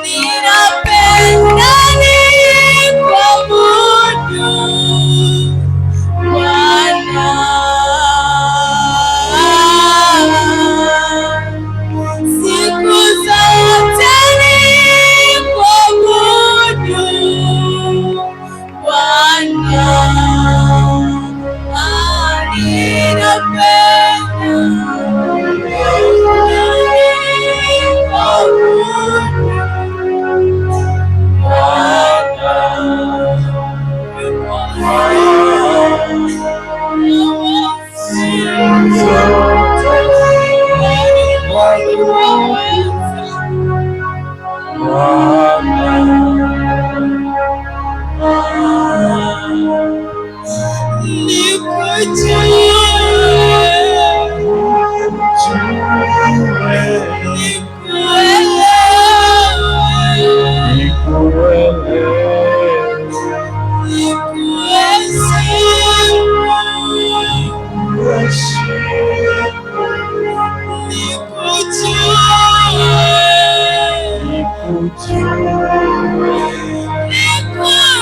Ninapenda nikuabudu Bwana. Siku zote nikuabudu Bwana. Ah, ninapenda nikuabudu Bwana. Siku zote nikuabudu Bwana. Nikujue, Nikujue, nikuelewe, nikuelewe, nikuheshimu, nikuheshimu, nikujue, nikujue, nikuelewe.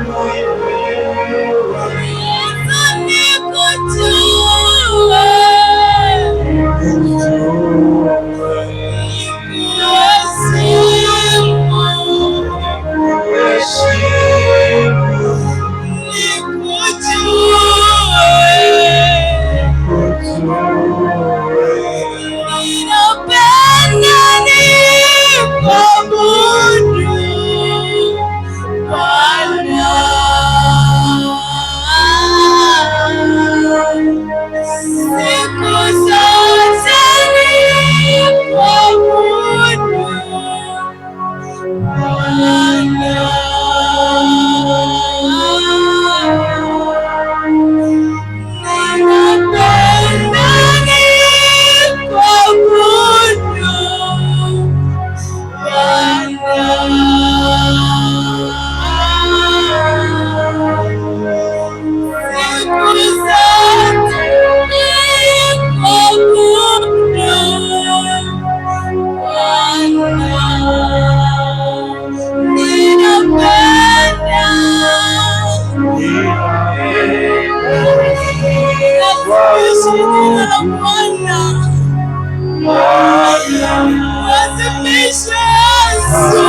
nikuelewe, Yesu, nikujue, nikujue, nikuheshimu, nikuheshimu, nikujue. nikujue. Ninapenda nikuabudu Bwana. Siku zote nikuabudu Bwana. Ninapenda nikuabudu Bwana. Siku zote nikuabudu Bwana. Ninapenda jina la Bwana. Mwadhimishe Yesu.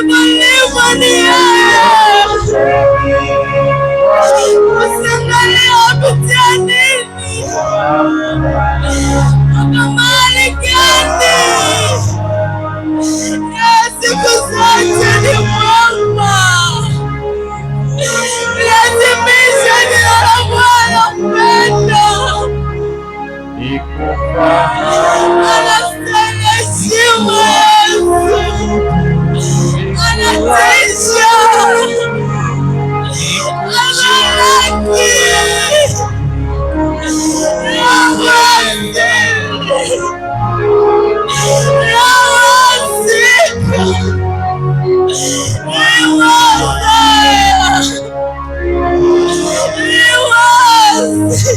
Liva ni yeye. Usiangalie wapitia nini, wako mahali gani. Yeye siku zote ni mwema. Lazimisha jina la Bwana mpendo. Anastahili heshima Yesu. Anatisha. Analaki. Rawasi. Rawasi. Riwasaya. Riwasi.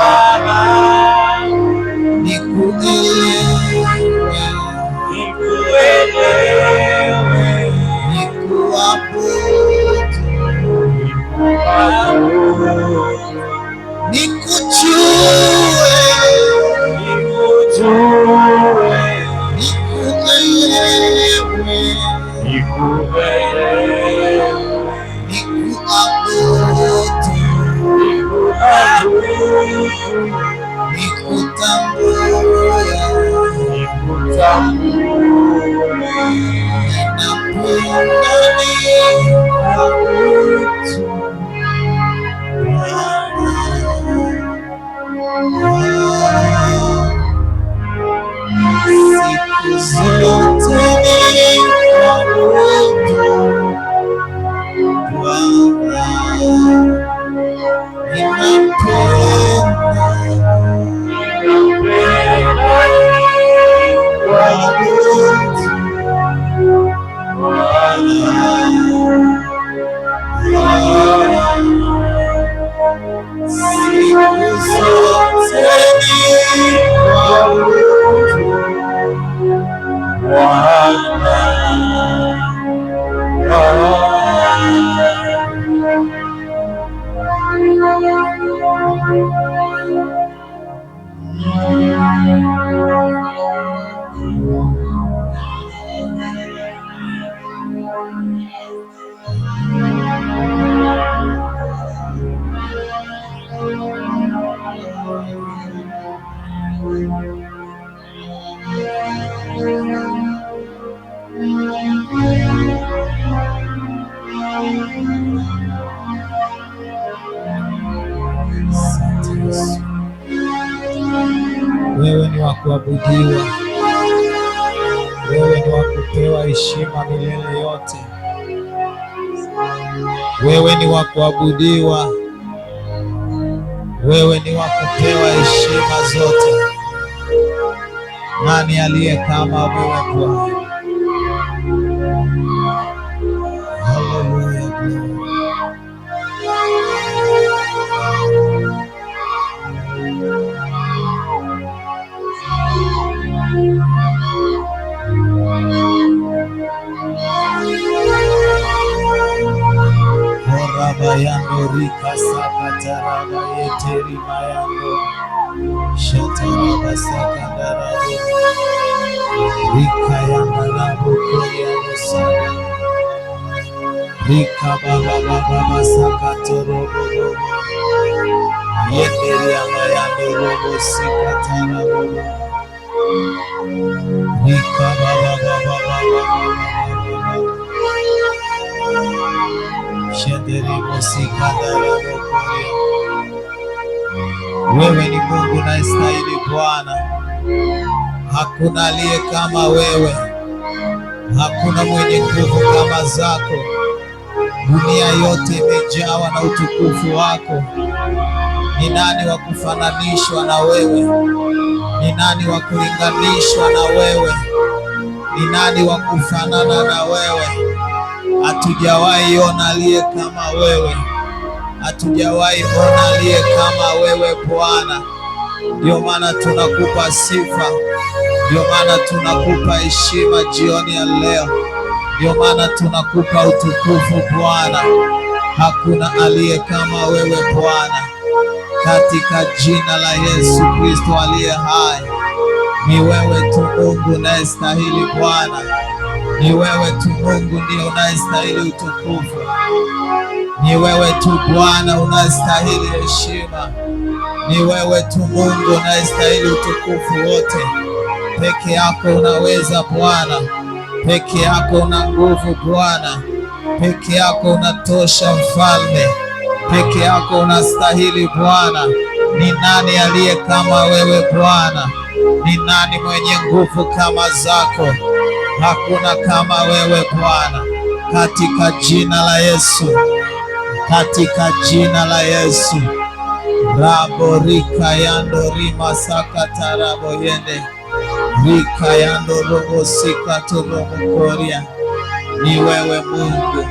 Nikufahamu, nikuelewe. Nikuelewe, nikuelewe, nikuelewe, nikuabudu, nikuabudu, nikutambue, nikutambue, ninapenda nikuabudu Bwana. Siku zote nikuabudu Bwana, ninapenda ninapenda nikuabudu Bwana. Siku zote nikuabudu Bwana. Asante Yesu. Wewe ni wa kuabudiwa, wewe ni wa kupewa heshima milele yote. Wewe ni wa kuabudiwa, wewe ni wa kupewa heshima zote. Nani aliye kama wewe Bwana? Haleluya, glory. Korabayando rika sakataraba yeteri mayando shataraba sakandarabo rika yandarabo koryando sana rika baba baba basakatorobo robo yeteri amayando robo sikatarabo rika baba baba baba baba baba shenderebo sikandarabo koria. Wewe ni Mungu unayestahili Bwana, hakuna aliye kama wewe, hakuna mwenye nguvu kama zako. Dunia yote imejawa na utukufu wako. Ni nani wa kufananishwa na wewe? Ni nani wa kulinganishwa na wewe? Ni nani wa kufanana na wewe? Hatujawahi ona aliye kama wewe, hatujawahi ona aliye kama wewe Bwana. Ndio maana tunakupa sifa, ndio maana tunakupa heshima jioni ya leo, ndio maana tunakupa utukufu Bwana. Hakuna aliye kama wewe Bwana, katika jina la Yesu Kristo aliye hai. Ni wewe tu Mungu unayestahili Bwana, ni wewe tu Mungu ndiye unayestahili utukufu, ni wewe tu Bwana unayestahili heshima, ni wewe tu Mungu unayestahili utukufu wote. Peke yako unaweza Bwana, peke yako una nguvu Bwana, peke yako unatosha Mfalme, peke yako unastahili Bwana. Ni nani aliye kama wewe Bwana? Ni nani mwenye nguvu kama zako? Hakuna kama wewe Bwana, katika jina la Yesu, katika jina la Yesu. Rabo rika yando rima sakatarabo yende rika yando robo sikatorobo koria. Ni wewe Mungu.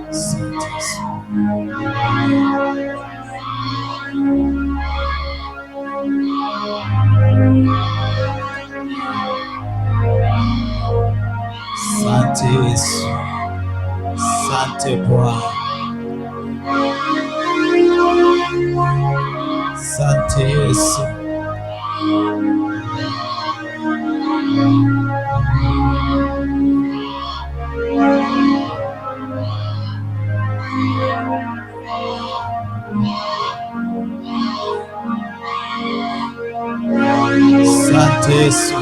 Asante Yesu. Asante Yesu, asante Bwana, asante Yesu. Asante Yesu.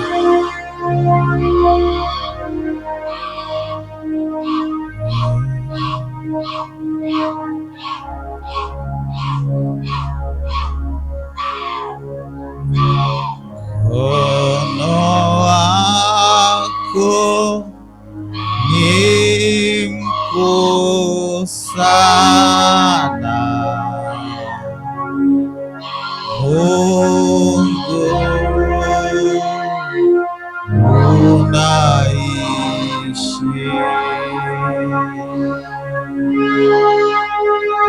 Mkono wako ni mkuu sana, Mungu unaishi.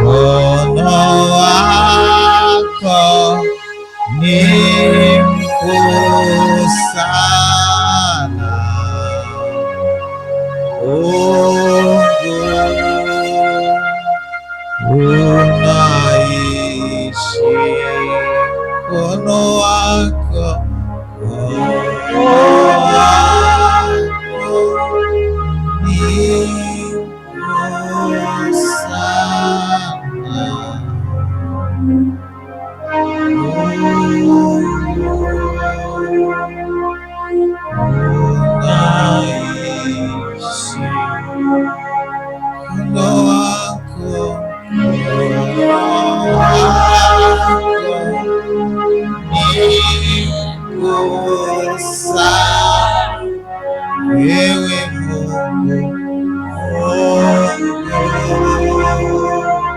Mkono wako ni mkuu sana, Mungu unaishi. Mkono wako, mkono wako ni mkuu sana. Mungu unaishi. Mkono wako, mkono wako ni mkuu sana. Wewe Mungu,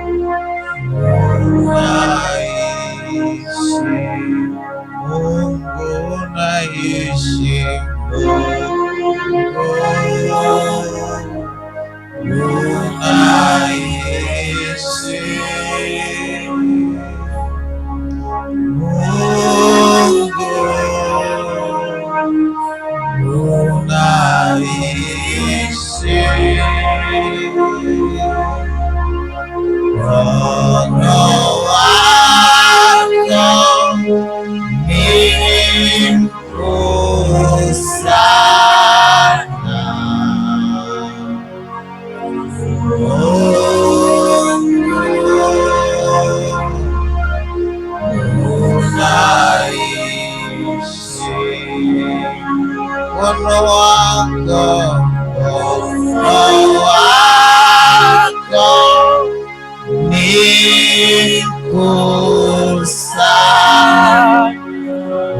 Mungu unaishi, Mungu unaishi, Mungu unaishi, Mungu unaishi. Mkono wako ni mkuu sana. Mungu unaishi. Mkono wako, mkono wako ni mkuu sana.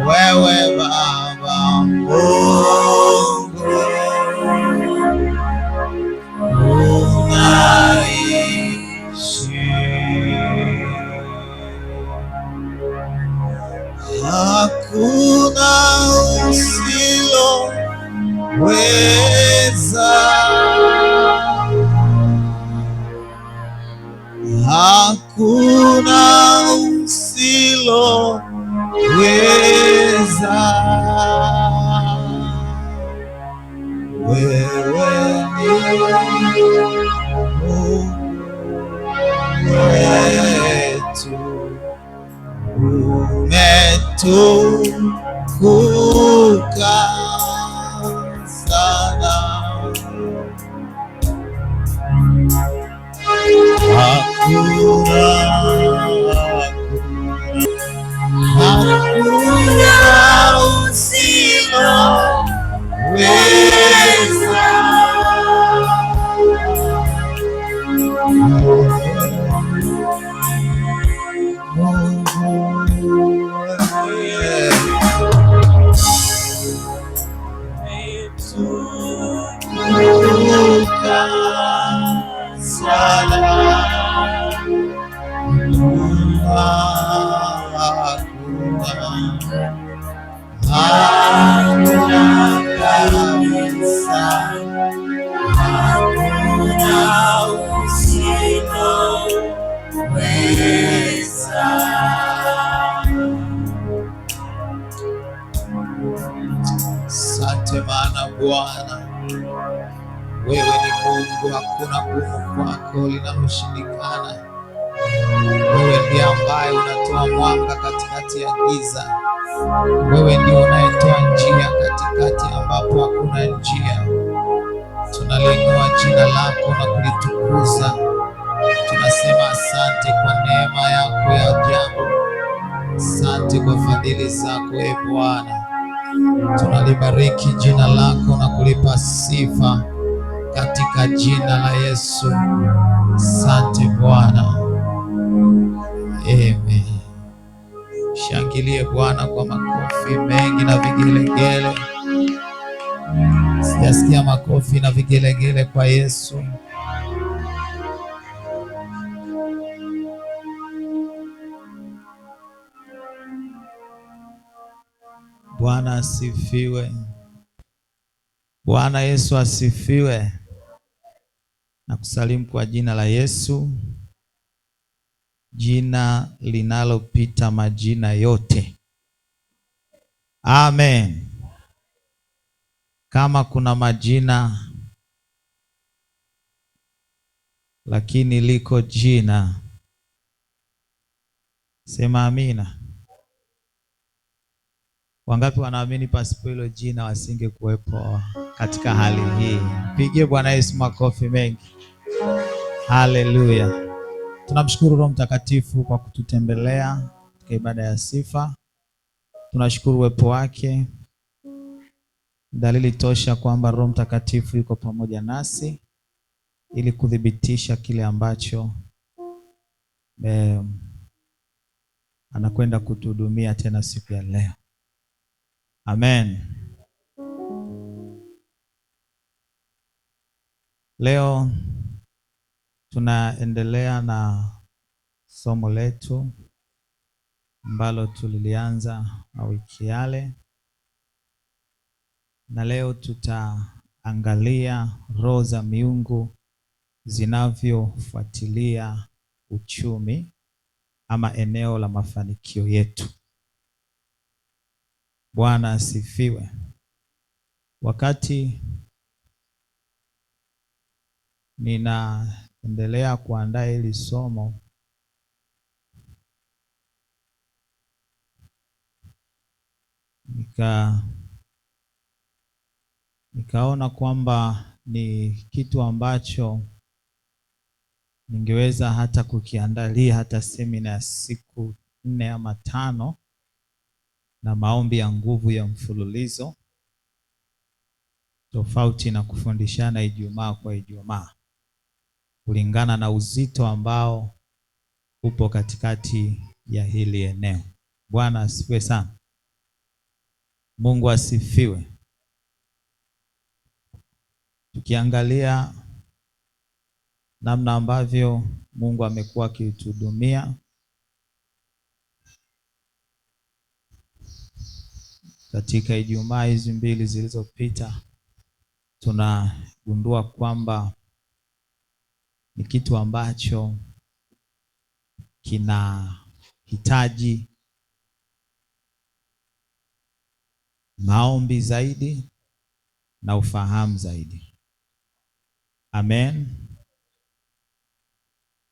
Wewe Baba Mungu unaishi. Hakuna usiloweza, hakuna usiloweza. Wewe ni Mungu wetu, umetukuka sana. Hakuna, hakuna usiloweza. Mungu umetukuka sana. Hakuna, hakuna kabisa, hakuna usiloweza. Asante maana Bwana Wewe ni Mungu, hakuna gumu kwako linaloshindikana. Wewe ndiye ambaye unatoa mwanga katikati ya giza. Wewe ndiye unayetoa njia katikati ambapo hakuna njia. Tunaliinua jina lako na kulitukuza. Tunasema asante kwa neema yako ya ajabu. Asante kwa fadhili zako, e Bwana. Tunalibariki jina lako na kulipa sifa katika jina la Yesu. Asante Bwana. Amen. Shangilie Bwana kwa makofi mengi na vigelegele. Sijasikia makofi na vigelegele kwa Yesu. Bwana asifiwe. Bwana Yesu asifiwe. Nakusalimu kwa jina la Yesu, jina linalopita majina yote. Amen. Kama kuna majina, lakini liko jina, sema amina. Wangapi wanaamini pasipo hilo jina wasingekuwepo katika hali hii? Pigie Bwana Yesu makofi mengi. Haleluya. Tunamshukuru Roho Mtakatifu kwa kututembelea katika ibada ya sifa. Tunashukuru uwepo wake, dalili tosha kwamba Roho Mtakatifu yuko pamoja nasi ili kuthibitisha kile ambacho anakwenda kutuhudumia tena siku ya leo. Amen. Leo tunaendelea na somo letu ambalo tulilianza wiki yale, na leo tutaangalia roho za miungu zinavyofuatilia uchumi ama eneo la mafanikio yetu. Bwana asifiwe. Wakati ninaendelea kuandaa hili somo, nikaona kwamba ni kitu ambacho ningeweza hata kukiandalia hata semina ya siku 4 ama 5 na maombi ya nguvu ya mfululizo, tofauti na kufundishana Ijumaa kwa Ijumaa, kulingana na uzito ambao upo katikati ya hili eneo. Bwana asifiwe sana. Mungu asifiwe. Tukiangalia namna ambavyo Mungu amekuwa akituhudumia katika Ijumaa hizi mbili zilizopita, tunagundua kwamba ni kitu ambacho kinahitaji maombi zaidi na ufahamu zaidi. Amen.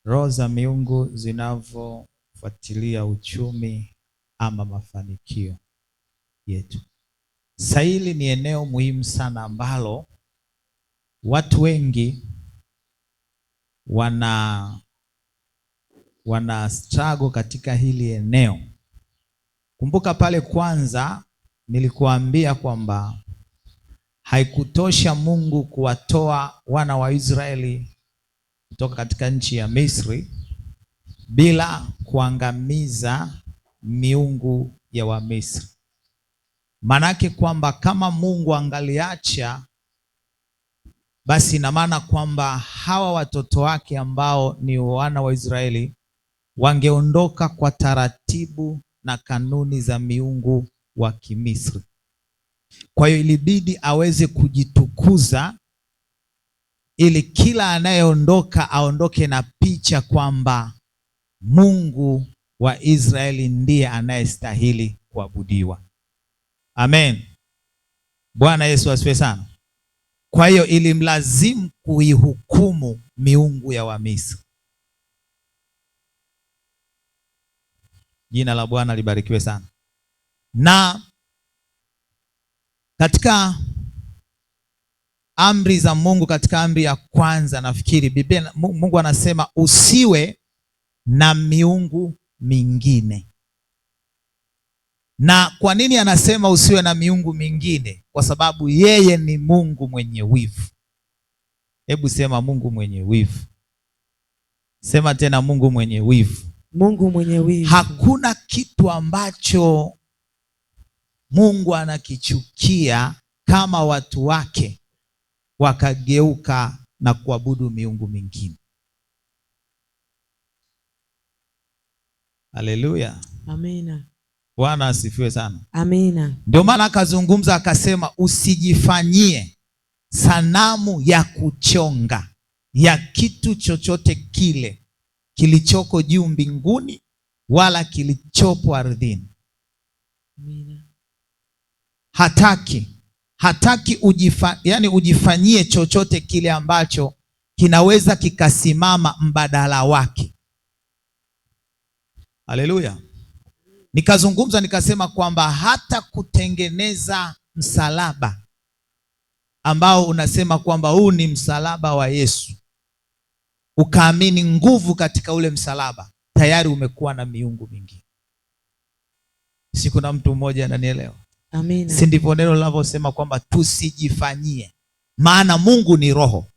Roho za miungu zinavyofuatilia uchumi ama mafanikio yetu. Sasa hili ni eneo muhimu sana ambalo watu wengi wana struggle katika hili eneo. Kumbuka pale kwanza nilikuambia kwamba haikutosha Mungu kuwatoa wana wa Israeli kutoka katika nchi ya Misri bila kuangamiza miungu ya Wamisri. Manake kwamba kama Mungu angaliacha, basi ina maana kwamba hawa watoto wake ambao ni wana wa Israeli wangeondoka kwa taratibu na kanuni za miungu wa Kimisri. Kwa hiyo ilibidi aweze kujitukuza ili kila anayeondoka aondoke na picha kwamba Mungu wa Israeli ndiye anayestahili kuabudiwa. Amen. Bwana Yesu asifiwe sana. Kwa hiyo ilimlazimu kuihukumu miungu ya Wamisri. Jina la Bwana libarikiwe sana. Na katika amri za Mungu, katika amri ya kwanza nafikiri Biblia, Mungu anasema usiwe na miungu mingine. Na kwa nini anasema usiwe na miungu mingine? Kwa sababu yeye ni Mungu mwenye wivu. Hebu sema Mungu mwenye wivu. Sema tena, Mungu mwenye wivu. Mungu mwenye wivu. Hakuna kitu ambacho Mungu anakichukia kama watu wake wakageuka na kuabudu miungu mingine. Haleluya. Amina. Bwana asifiwe sana. Amina. Ndio maana akazungumza akasema, usijifanyie sanamu ya kuchonga ya kitu chochote kile kilichoko juu mbinguni wala kilichopo ardhini. Amina. Hataki yani ujifanyie chochote kile ambacho kinaweza kikasimama mbadala wake. Haleluya. Nikazungumza nikasema kwamba hata kutengeneza msalaba ambao unasema kwamba huu ni msalaba wa Yesu, ukaamini nguvu katika ule msalaba, tayari umekuwa na miungu mingi. Si kuna mtu mmoja ananielewa? Amina. Si ndivyo neno linavyosema kwamba tusijifanyie, maana Mungu ni roho,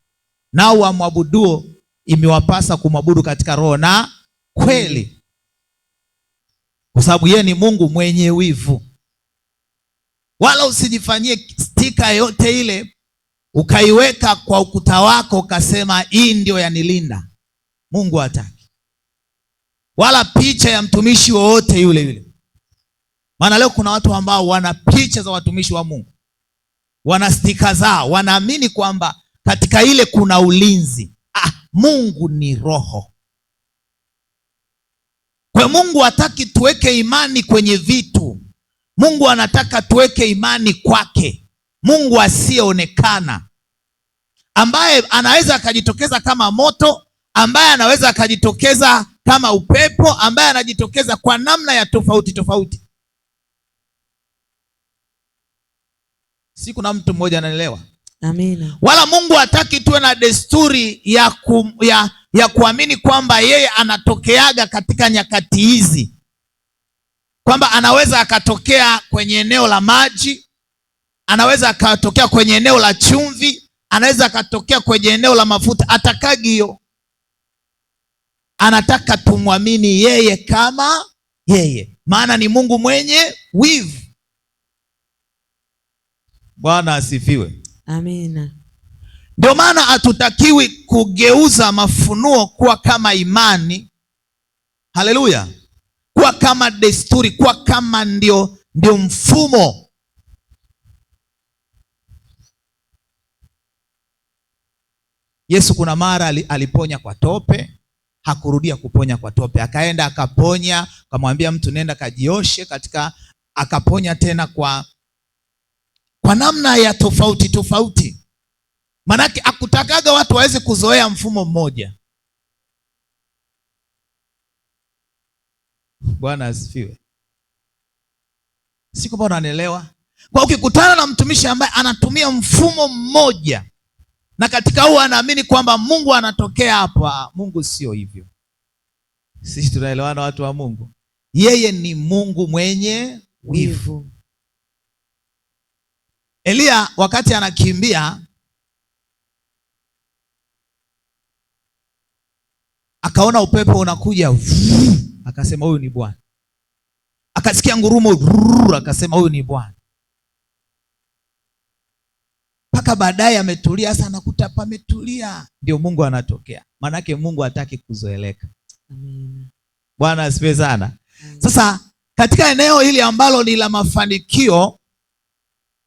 nao wamwabuduo imewapasa kumwabudu katika roho na kweli, kwa sababu yeye ni Mungu mwenye wivu. Wala usijifanyie stika yote ile ukaiweka kwa ukuta wako ukasema hii ndio yanilinda. Mungu hataki. Wala picha ya mtumishi wowote yule yule. Maana leo kuna watu ambao wana picha za watumishi wa Mungu, wana stika zao, wanaamini kwamba katika ile kuna ulinzi. Mungu ni roho. Kwa Mungu hataki tuweke imani kwenye vitu. Mungu anataka tuweke imani kwake. Mungu asiyeonekana, ambaye anaweza akajitokeza kama moto, ambaye anaweza akajitokeza kama upepo, ambaye anajitokeza kwa namna ya tofauti tofauti. Si kuna mtu mmoja anaelewa? Amina. Wala Mungu hataki tuwe na desturi ya kuamini kwamba yeye anatokeaga katika nyakati hizi, kwamba anaweza akatokea kwenye eneo la maji, anaweza akatokea kwenye eneo la chumvi, anaweza akatokea kwenye eneo la mafuta. Atakagi hiyo. Anataka tumwamini yeye kama yeye, maana ni Mungu mwenye wivu. Bwana asifiwe. Amina. Ndio maana hatutakiwi kugeuza mafunuo kuwa kama imani. Haleluya. Kuwa kama desturi, kuwa kama ndio mfumo. Yesu kuna mara aliponya kwa tope, hakurudia kuponya kwa tope. Akaenda akaponya, akamwambia mtu nenda kajioshe katika, akaponya tena kwa namna ya tofauti tofauti. Manake akutakaga watu waweze kuzoea mfumo mmoja. Bwana asifiwe. Siku bado unanielewa? Kwa ukikutana na mtumishi ambaye anatumia mfumo mmoja na katika huo anaamini kwamba Mungu anatokea hapa, Mungu sio hivyo. Sisi tunaelewana watu wa Mungu. Yeye ni Mungu mwenye wivu. Elia wakati anakimbia akaona upepo unakuja, akasema huyu ni Bwana. Akasikia ngurumo, akasema huyu ni Bwana. Paka baadaye ametulia, sasa anakuta pametulia, ndio Mungu anatokea. Maanake Mungu hataki kuzoeleka. Amina. Bwana asifiwe sana. Sasa katika eneo hili ambalo ni la mafanikio,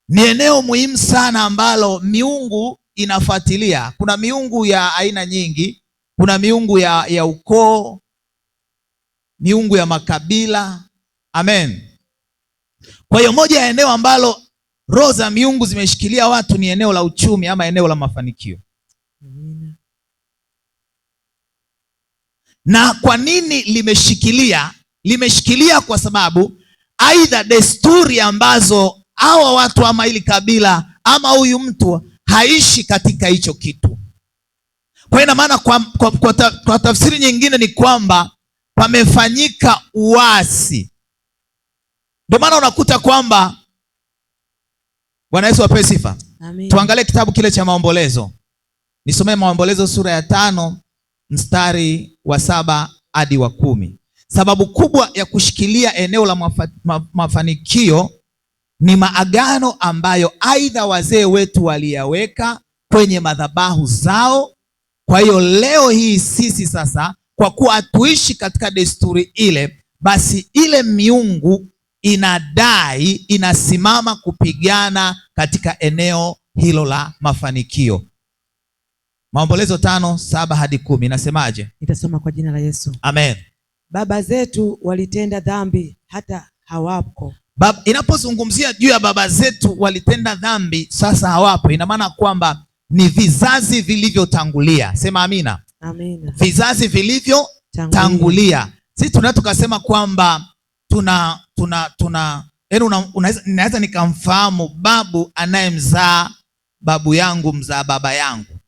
ni eneo muhimu sana ambalo miungu inafuatilia. Kuna miungu ya aina nyingi. Kuna miungu ya ukoo, miungu ya makabila. Amen. Kwa hiyo moja ya eneo ambalo roho za miungu zimeshikilia watu ni eneo la uchumi ama eneo la mafanikio. Amina. Na kwa nini limeshikilia? Limeshikilia kwa sababu aidha desturi ambazo hawa watu ama ili kabila ama huyu mtu haishi katika hicho kitu. Kwa hiyo ina maana kwa tafsiri nyingine ni kwamba pamefanyika uasi. Ndio maana unakuta kwamba Bwana Yesu apewe sifa. Amen. Tuangalie kitabu kile cha Maombolezo. Nisomee Maombolezo sura ya 5 mstari wa 7 hadi wa 10. Sababu kubwa ya kushikilia eneo la mafanikio ni maagano ambayo aidha wazee wetu waliyaweka kwenye madhabahu zao. Kwa hiyo leo hii sisi sasa, kwa kuwa hatuishi katika desturi ile, basi ile miungu inadai, inasimama kupigana katika eneo hilo la mafanikio. Maombolezo 5:7 hadi 10 inasemaje? Nitasoma kwa jina la Yesu. Amen. Baba zetu walitenda dhambi hata hawapo. Inapozungumzia juu ya baba zetu walitenda dhambi sasa hawapo, ina maana kwamba ni vizazi vilivyotangulia. Sema amina. Amina. Vizazi vilivyotangulia. Sisi tunaweza tukasema kwamba tuna tuna tuna yaani naweza nikamfahamu babu anayemzaa babu yangu mzaa baba yangu,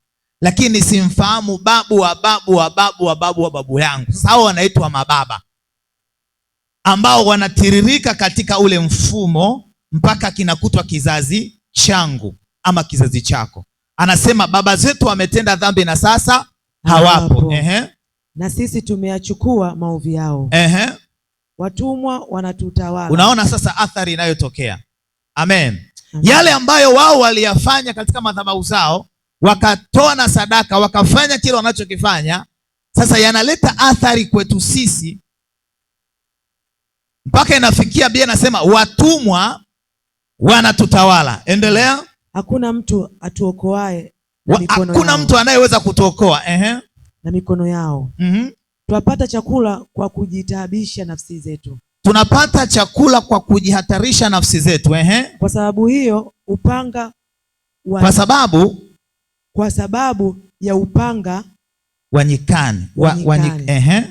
lakini simfahamu babu wa babu wa babu wa babu wa babu yangu. Sasa hao wanaitwa mababa ambao wanatiririka katika ule mfumo mpaka kinakutwa kizazi changu ama kizazi chako. Anasema baba zetu wametenda dhambi na sasa hawapo. Ehe. Na sisi tumeyachukua maovu yao. Ehe. Watumwa wanatutawala. Unaona sasa athari inayotokea. Amen. Amen. Yale ambayo wao waliyafanya katika madhabahu zao, wakatoa na sadaka, wakafanya kile wanachokifanya, sasa yanaleta athari kwetu sisi mpaka inafikia Biblia inasema watumwa wanatutawala. Endelea. Hakuna mtu atuokoae na mikono Hakuna yao. mtu anayeweza kutuokoa. Ehe. Na mikono yao. Twapata chakula kwa kujitaabisha nafsi zetu. Tunapata chakula kwa kujihatarisha nafsi zetu. Ehe. Kwa sababu hiyo upanga wa, Kwa sababu kwa sababu ya upanga wa nyikani. Wa nyikani. Ehe.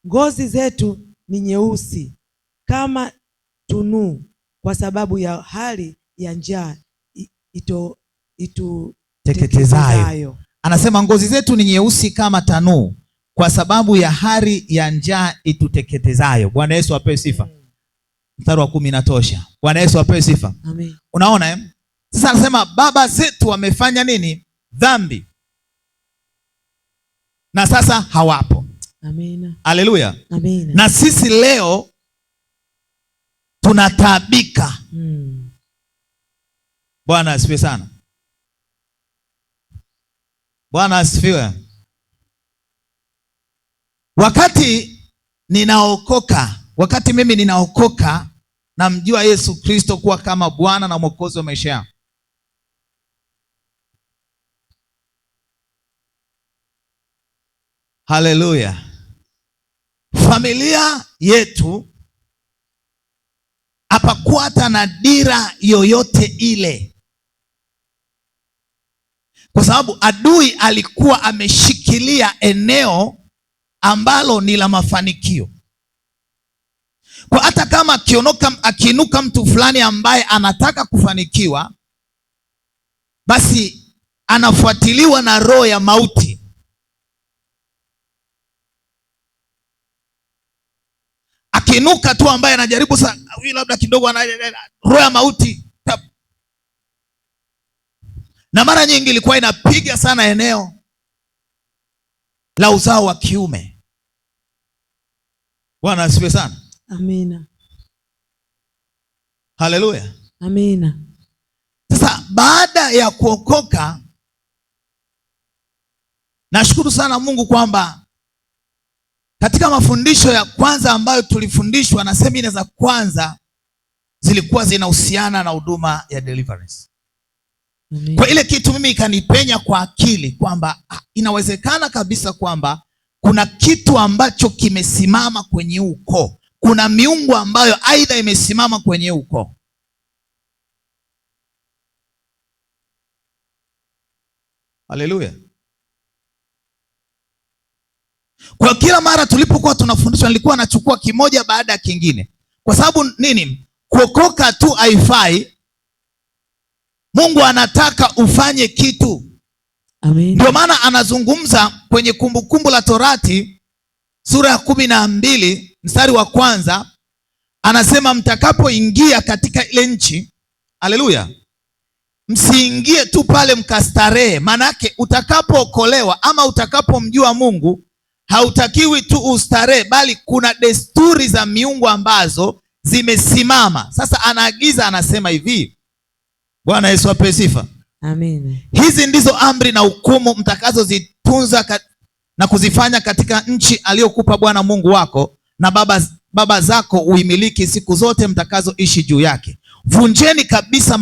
Ngozi zetu ni nyeusi kama tunuu kwa sababu ya hali ya njaa Teketezayo. Anasema ngozi zetu ni nyeusi kama tanuu kwa sababu ya hali ya njaa ituteketezayo. Bwana Yesu apewe sifa. Mstari wa 10 inatosha. Bwana Yesu apewe sifa. Amen. Unaona eh? Sasa anasema baba zetu wamefanya nini? Dhambi. Na sasa hawapo. Amina. Haleluya. Amina. Na sisi leo tunataabika. Bwana asifiwe sana. Bwana asifiwe. Wakati ninaokoka, wakati mimi ninaokoka, namjua Yesu Kristo kuwa kama Bwana na Mwokozi wa maisha yangu. Haleluya. Familia yetu hapakuwa hata na dira yoyote ile, kwa sababu adui alikuwa ameshikilia eneo ambalo ni la mafanikio. Kwa hata kama akiinuka mtu fulani ambaye anataka kufanikiwa, basi anafuatiliwa na roho ya mauti. Akiinuka tu ambaye anajaribu sasa, huyu labda kidogo ana roho ya mauti. Na mara nyingi ilikuwa inapiga sana eneo la uzao wa kiume. Bwana asifiwe sana. Amina. Haleluya. Amina. Sasa baada ya kuokoka, nashukuru sana Mungu kwamba katika mafundisho ya kwanza ambayo tulifundishwa na semina za kwanza zilikuwa zinahusiana na huduma ya deliverance. Amen. Kwa ile kitu mimi ikanipenya kwa akili kwamba inawezekana kabisa kwamba kuna kitu ambacho kimesimama kwenye ukoo. Kuna miungu ambayo aidha imesimama kwenye ukoo. Haleluya. Kwa kila mara tulipokuwa tunafundishwa, nilikuwa nachukua kimoja baada ya kingine. Kwa sababu nini? Kuokoka tu haifai. Mungu anataka ufanye kitu. Amen. Ndio maana anazungumza kwenye Kumbukumbu la Torati sura ya 12 mstari wa 1, anasema mtakapoingia katika ile nchi, haleluya, msiingie tu pale mkastarehe. Maana yake utakapookolewa ama utakapomjua Mungu, hautakiwi tu ustarehe, bali kuna desturi za miungu ambazo zimesimama. Sasa anaagiza, anasema hivi, Bwana Yesu apewe sifa. Amen. Hizi ndizo amri na hukumu mtakazozitunza na kuzifanya katika nchi aliyokupa Bwana Mungu wako na baba zako uimiliki siku zote mtakazoishi juu yake. Vunjeni kabisa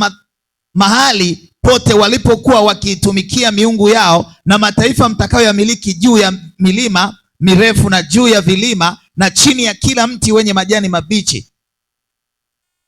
mahali pote walipokuwa wakiitumikia miungu yao na mataifa mtakayoyamiliki juu ya milima mirefu na juu ya vilima na chini ya kila mti wenye majani mabichi.